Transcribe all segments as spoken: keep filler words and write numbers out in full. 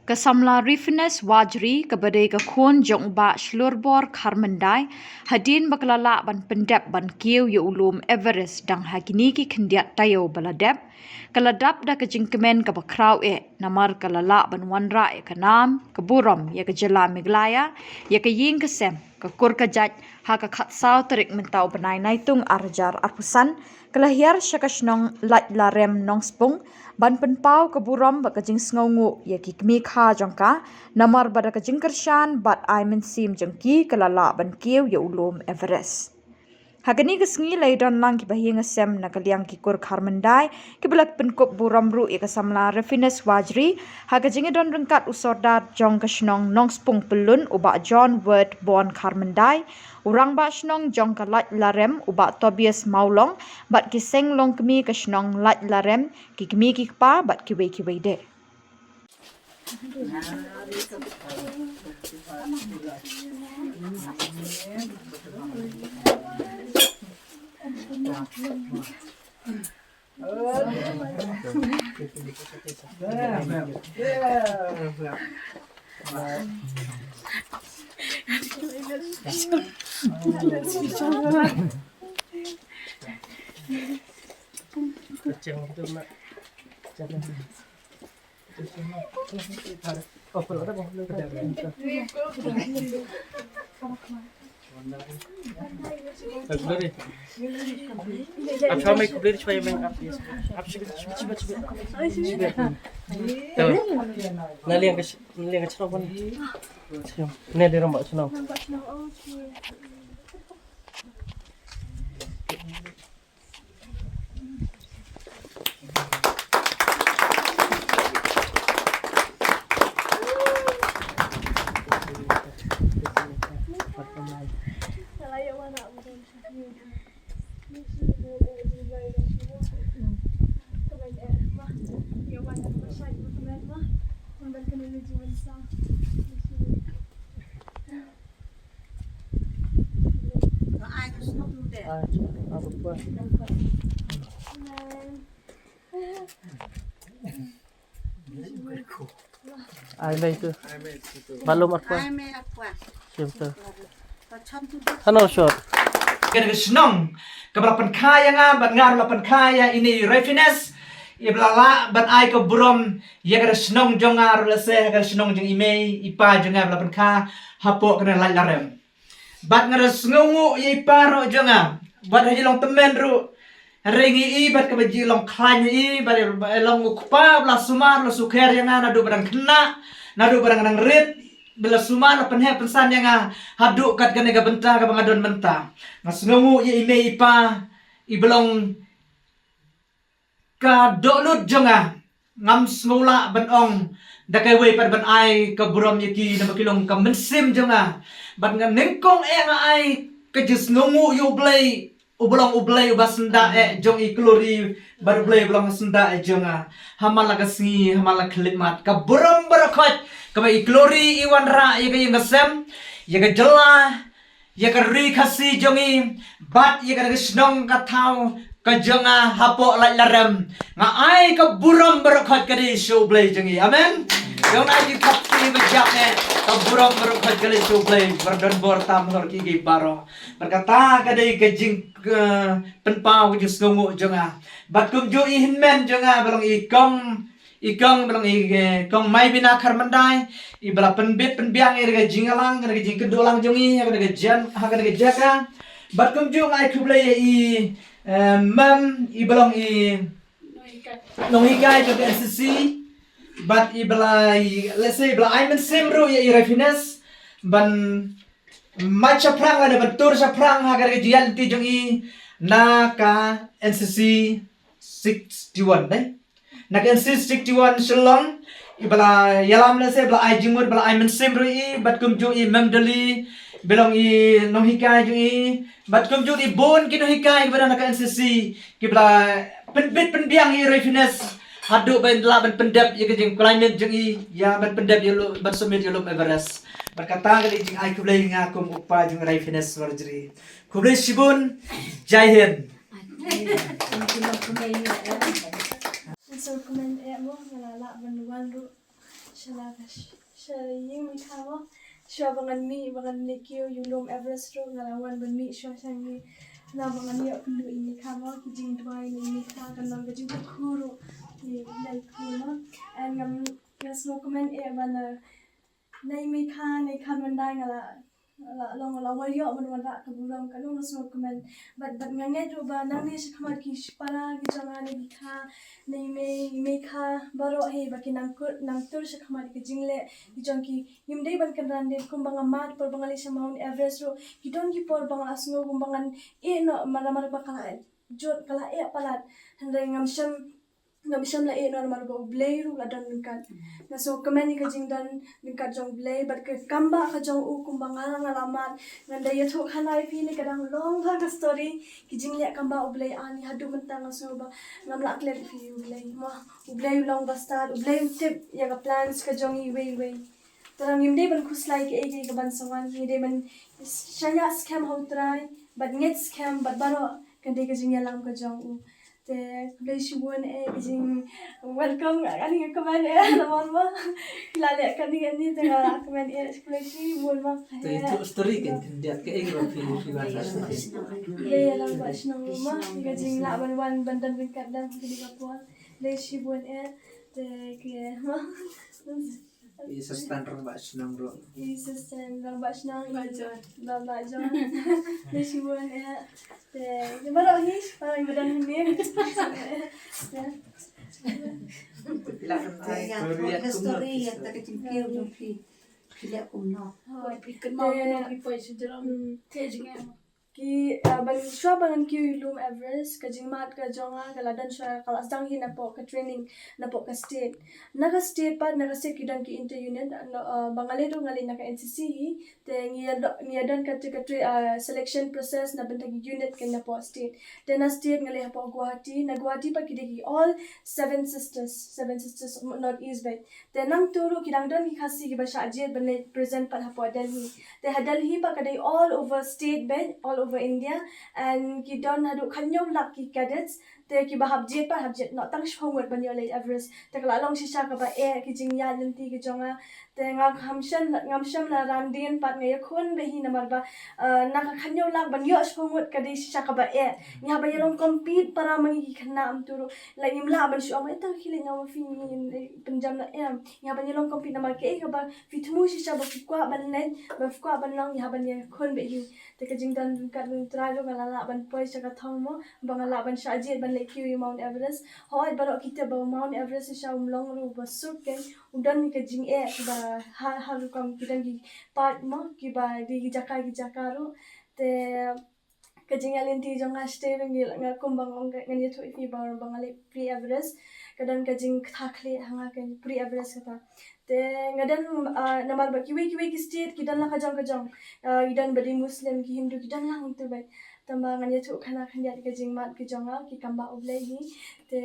Ka samla Refines Wajri, kaba dei ka khun jong u Bah Shlurbor Kharmyndai, hadien ba ka la lah ban pyndep ban kiew ïa u lum Everest dang ha kine ki khyndiat taïew ba la dep, ka la dap da ka jingkmen kaba khraw eh, namar ka la lah ban wanrah ïa ka nam ka burom ïa ka jylla Meghalaya, ïa ka ïing ka sem, ka kur ka jait, ha ka khatsaw tarik mynta u bnai Naitung ar hajar arphew san, ka la hiar sha ka shnong Laitlarem Nongspung, ban pynpaw ka burom bad ka jingsngewnguh ïa ki kmie kha jong ka, namar ba da ka jingkyrshan bad ai mynsiem jong ki ka la lah ban kiew ïa u lum Everest. Ha kane ka sngi la ïadon lang ki bahaïing hasem na ka liang ki kur Kharmyndai, kiba la pynkup burom ruh ïa ka samla Refines Wajri, ha ka jingïadon ryngkat u sordar jong ka shnong Nongspung Pyllun u Bah John Word Born Kharmyndai, u rangbah shnong jong ka Laitlarem u Bah Tobias Mawlong, bad ki seng longkmie ka shnong Laitlarem, ki kmie ki kpa bad kiwei kiwei de. Ai mei tu. Balum arphew. Ai mei arphew. Sim tu. Hano shot. Ka dei ka shnong kaba la pynkha ïa nga, bad nga ruh la pynkha ïa ine i Refines, iba la lah ban ai ka burom ïa ka shnong jong nga ruh, lehse ka shnong jong i mei i pa jong nga ba la pynkha hapoh kane Laitlarem. Bad nga da sngewnguh ïa i pa ruh jong nga, bad ha i long tymmen ruh, hynrei ngi i bad kaba ji long khlaiñ ïa i, bad i long u kpa ba la sumar la sukher ïa nga naduh ba dang khynnah, naduh ba dang nang rit, ba la sumar la pynheh pynsan ïa nga haduh kat kane ka bynta kaba nga don mynta. Nga sngewnguh ïa i mei i pa iba long ka dohnud jong nga, ngam sngewlah ban ong da kawei pat ban ai ka burom ïa ki, namar ki long ka mynsiem jong nga. Bad nga nyngkong eh nga ai ka jingsngewnguh ïa U Blei, uba long U Blei uba syndah eh jong i, glory bad U Blei uba long syndah eh jong nga. Ha man la ka sngi, ha man la ka khyllipmat, ka burom baroh khoit kaba i glory i wanrah ïa ka ïing ka sem, ïa ka jylla, ïa ka ri Khasi jong i, bad ïa ka shnong ka thaw ka jong nga hapoh Laitlarem. Nga ai ka burom baroh khoit ka dei sha U Blei jong i. Amen. Jong nga ai ki khapti ba jam eh, ka burom baroh khoit ka dei sha U Blei. Ba don bor tam halor kiei baroh. Bad kata ka dei ka jing, eh, pynpaw ka jingsngewnguh jong nga. Bad kumjuh i hynmen jong nga ba long i kong, i kong ba long i, eh, kong Maibina Kharmyndai, iba la pynbit pynbiang ïa ka jingïalang, ka jingkynduh lang jong i ha ka jaka, ha ka jaka. Bad kumjuh nga ai khublei ïa i, eh, mem, iba long i nonghikai jong ka N C C. Bad iba la, lehse iba la ai mynsiem ruh ïa i Refines ban mad shaphrang lane ban tur shaphrang ha ka jingïaid lynti jong i na ka N C C sixty-one, eh? Na ka N C C sixty-one Shillong, iba la ïalam lehse, ba la ai jingmut, ba la ai mynsiem ruh ïa i, bad kumjuh i mem Dolly, ba long i nonghikai jong i, bad kumjuh i bun ki nonghikai kiba don na ka N C C, kiba la pynbit pynbiang ïa i Refines haduh ban lah ban pyndep ïa ka jingkhlaiñ jong i, ïa ban pyndep ïa lum, ban summit ïa lum Everest. Bad kata ka dei jingai khublei nga kum u kpa jong i Refines Wajri. Khublei shibun. Jai Hind. Sha ïing Mei Kha mo. Shuwa ba ngan mih, ba ngan leit kiew ïa u lum Everest ruh nga la wan ban mih shuwa sha ïing. Na ba ngan ïoh kynduh ïa Mei Kha mo, ki jingduwai na Mei Kha kan long ka jingkyrkhu ruh. Ïa u Blei kyrkhu mo. And ngam, nga sngewkmen eh ba na, na Mei Kha, na Mei Kha ban dai nga la la long la wan ïoh ban wanrah ka burom, ka long sngewkmen. Bad bad nga ngeit ruh ba nangne shakhmat ki shipara ki jong nga na Mei Kha, na Mei, Mei Kha baroh hi ba ki nang kur, nang tur shakhmat ki jingleh ki jong ki. Ngim dei ban kynran de, kumba nga mad por ba nga leit sha Mount Everest ruh, ki don ki por ba nga sngew kumba ngan ïeh noh, namar ba ka la jot, ka la ïeh palat. Hynrei ngam shym ngam shym la ïeh noh namar ba U Blei ruh u la don ryngkat. Nga sngewkmen ïa ka jingdon ryngkat jong U Blei bad ka kam ba ka jong u, kumba nga la, nga la mad. Ngan da ïathuh khana ïa phi ne ka dang long bha ka story. Ki jingleh kam ba U Blei ai, haduh mynta nga sngew ba ngam lah klet ïa phi ïa U Blei. Mo, U Blei u long bastad, U Blei u tip ïa ka plans ka jong iwei iwei. Te ngim dei ban khuslai kaei kaei kaban sa wan, ngi dei ban shaniah skhem ha U Trai bad ngeit skhem bad baroh kan dei ka jingïalam ka jong u. Te khublei shibun eh ka jing welcome, ani nga kmen eh namar ba la leh kane kane te nga kmen eh, khublei shibun ma. Te itu story kan khyndiat kaei ba phi, phi wan sa. Khublei ïa la ba shnong ma, ka jinglah ban wan ban don ryngkat da kane ka por. Khublei shibun eh. Te ke ma. I assistant rangbah shnong ruh. I assistant rangbah shnong, Bah John. Bah, Bah John. Khublei shibun eh. Te, te baroh hi, baroh hi ba don hangne. Te. Te ïa, ka story ïa ta ka jingkiew jong phi. Phi leh kumno? Hooid, phi kynmaw kumno phi poi sha jrong. Hmm. Te jingeh. Ki, ah, ban shuwa ba ngan kiew ïa u lum Everest, ka jingmad ka jong nga ka la don shuwa, ka la sdang hi napoh ka training, napoh ka state. Na ka state pat, na ka state ki don ki inter unit, ah, ba nga leit ruh nga leit na ka N C C hi, te ngi ïa do-, ngi ïa don ka, ka tra-, ah, selection process na bynta ki unit ka napoh state. Te na state nga leit hapoh Guwahati, na Guwahati pat ki dei ki all Seven Sisters, Seven Sisters North East bad. Te nangta ruh ki dang don ki Khasi kiba shah jied ban leit present pat hapoh Delhi. Te ha Delhi pat ka dei all over state bad, all over India. And ki don haduh khathynñiew lak ki cadets. Te kiba hap jied pat hap jied noh tang shiphew ngut ban ïoh leit Everest. Te ka la long shisha kaba eh, ki jingïaid lynti ki jong nga. Te nga ngam shym, ngam shym la ran dien pat, nga ïakhun beit hi namar ba, eh, na ka khathynñiew lak ban ïoh shiphew ngut ka dei shisha kaba eh. Ngi hap ban ïalong compete para ma ngi ki khynnah, ym tu ruh. Like, ngim lah ban shu ong, "Eh, to khie leit, nga ma phi ngi pynjam noh," em. Ngi hap ban ïalong compete namar kaei kaba phi thmu shisha ba phi kwah ban leit, ba phi kwah ban long, ngi hap ban ïakhun beit hi. Te ka jingdon ryngkat U Trai ruh nga la lah ban poi sha ka thong mo, ba nga lah ban shah jied ban leit kiew ïa u Mount Everest. Hooid, baroh ki tip ba u Mount Everest shisha um long ruh uba suk, kein u don ïa ka jingeh kiba ha, ha rukom ki don ki part mo, kiba dei ki jaka ki jaka ruh. Te ka jingïaid lynti jong nga shatei ruh ngi la, nga kumba nga ong, ngan ïathuh ïa phi ba, ba nga leit pre-Everest. Ka don ka jingkthah khlieh ha nga ka pre-Everest kata. Te nga don, ah, namar ba kiwei kiwei ki state ki don la ka jong ka jong. Ah, ki don ba dei Muslim, ki Hindu, ki don la hangtu bad. Tangba ngan ïathuh khana khyndiat ka jingmad ka jong nga, ki kam ba U Blei hi. Te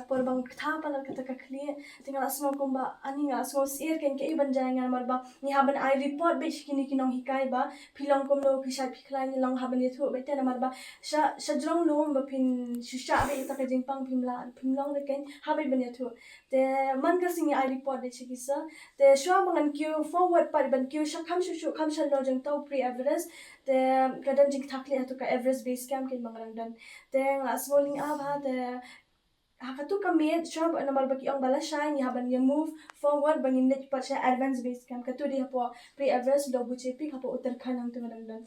por ba nga kthah palat kata ka khlieh, te nga la sngew kumba, ani nga la sngew syier, kein kaei ban jia ïa nga namar ba ngi hap ban ai report beit sha kine ki nonghikai ba phi long kumno, phi shait phi khlaiñ, long hap ban ïathuh beit te namar ba sha, sha jrong lum ba phin shu shah beit ïa kata ka jingpang, phim lah, phim long re, kein hap beit ban ïathuh. Te man ka sngi ai report beit sha ki sir. Te shuwa ba ngan kiew forward pat ban kiew sha kham shuh shuh, kham shalor jong uta u pre-Everest. Te ka don jingkthah khlieh hato ka Everest Base Camp kein ba nga dang don. Te nga la sngew lyngngoh bha, te ha kato ka miet, shuwa ba namar ba ki ong ba lashai ngi hap ban ïa move forward ba ngin leit pat sha Advance Base Camp. Kato dei hapoh pre-Everest, Lhobuche Peak, hapoh Uttarakhand hangto nga dang don.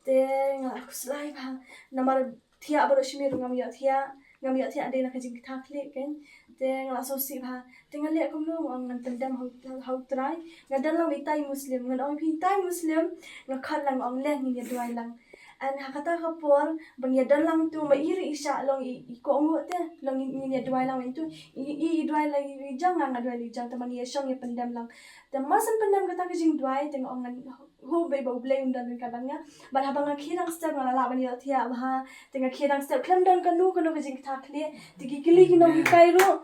Te nga la khuslai bha namar thiah baroh shi miet ruh ngam ïoh thiah, ngam ïoh thiah dei na ka jingkthah khlieh kein. Te nga la sngewsih bha. Te nga leh kumno, nga ong ngan pyndem ha u, ha u Trai. Nga don lang bad itai Muslim, ngan ong phi itai Muslim, nga khot lang, nga ong leh ngin ïa duwai lang. And ha kata ka por ba ngi ïa don lang tu, ma i ruh i shah long i, i kohnguh te, long i, ngin ïa duwai lang tu, i, i, i duwai lang i jong, nga, nga duwai lang i jong, te ma ngi ïa shong ïa pyndem lang. Te mar shen pyndem kata ka jingduwai, te nga ong ngan hope beit ba U Blei un don ryngkat bad nga. Bad haba nga khie dang step nga la lah ban ïoh thiah bha. Te nga khie dang step khlem don kano kano ka jingkthah khlieh. Te ki kylli ki nonghikai ruh.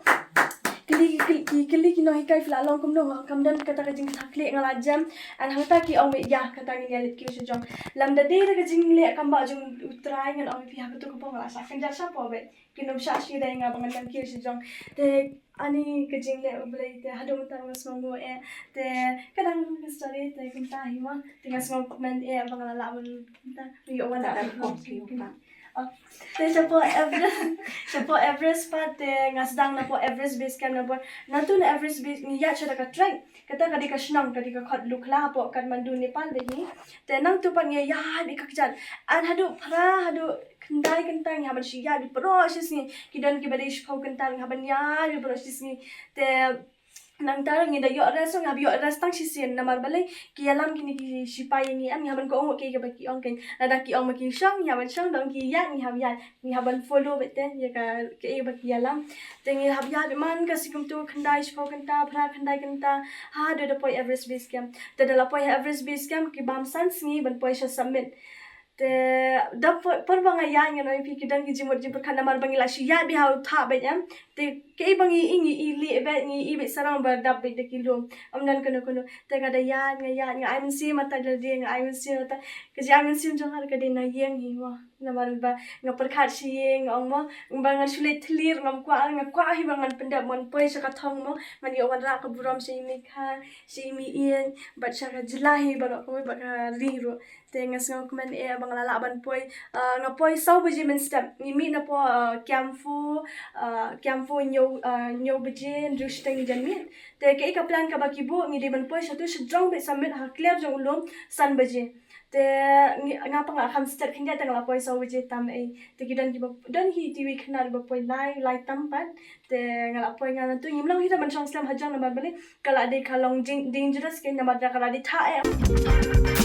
Kylli, ki kylli, ki kylli ki nonghikai, phi la long kumno, nga ong kam don kata ka jingkthah khlieh, nga la jem. And hangta ki ong beit ïa kata ngin ïa leit kiew sha jrong. Lymda dei da ka jingleh kam ba jong U Trai ngan ong ïa phi ha kato ka por nga la shah kynjat shapoh beit. Kin ym shah shisha ïa nga ba ngan dang kiew sha jrong. Te Ani ka jingleh U Blei te haduh mynta nga sngewbha eh te ka dang ka story te kumta hi mo te nga sngewbha eh ba nga la lah ban kumta ïoh wan da kumta. Te shapoh Everest, shapoh Everest pat te nga sdang napoh Everest Base Camp napoh nangtu na Everest Base ngi ïaid sha ka trek. Kata ka dei ka shnong, ka dei ka khot Lukhla hapoh Kathmandu Nepal dei hi. Te nangtu pat ngi ïaid beit ka kjat. An haduh phra haduh khyndai kynta ngi hap ban shu ïaid beit baroh shi sngi. Ki don kiba dei shiphew kynta ngi hap ban ïaid beit baroh shi sngi. Te nangta ngi da ïoh rest ngi hap ïoh rest tang shisien namar balei ki ïalam kine ki sipai ïa ngi em ngi hap ban kohnguh kiei kiba ki ong kein. Lada ki ong ma ki shong ngi hap ban shong, da ong ki ïaid ngi hap ïaid. Ngi hap ban follow beit te ïa ka kaei ba ki ïalam. Te ngi hap ïaid man ka sngi kumtu khyndai shiphew kynta phra khyndai kynta haduh da poi Everest Base Camp. Te da la poi Everest Base Camp ki bam san sngi ban poi sha summit. Te da por ba nga ïaid ngan ong ïa phi ki don ki jingmut jingpyrkhat namar ba ngi la shu ïaid beit ha u thah beit em. Te kaei ba ngi i ngi i lieh beit ngi i beit sarong ba dap beit da ki lum. Ym don kano kano. Te nga da ïaid nga ïaid nga ai mynsiem ïa ta lade nga ai mynsiem ïa ta. Ka jingai mynsiem jong nga ka dei na ïing hi mo. Namar ba nga pyrkhat sha ïing nga ong mo ba ngan shu leit thylliej ngam kwah nga kwah hi ba ngan pyndep mon poi sha ka thong mo ngan ïoh wanrah ka burom sha i mei kha sha i mei ïing bad sha ka jylla hi baroh kawei bad ka ri ruh. Te nga sngewkmen eh ba nga la lah ban poi. Ah, nga poi saw baje mynstep ngi mih napoh ah, Kyamphu ah, Kyamphu hynñiew ah, hynñiew baje hynriew shiteng janmiet. Te kaei ka plan kaba ki buh ngi dei ban poi shatu shajrong beit summit ha kliar jong u lum san baje. Te ngi nga pang la kham stet khyndiat te nga la poi saw baje tam ei. Te ki don kiba don hi kiwei khynnah ba poi lai lai tam pat. Te nga la poi nga nangtu ngim long hi da ban shong slem hajrong namar balei ka la dei ka long dang- dangerous kein namar da ka la dei thah eh.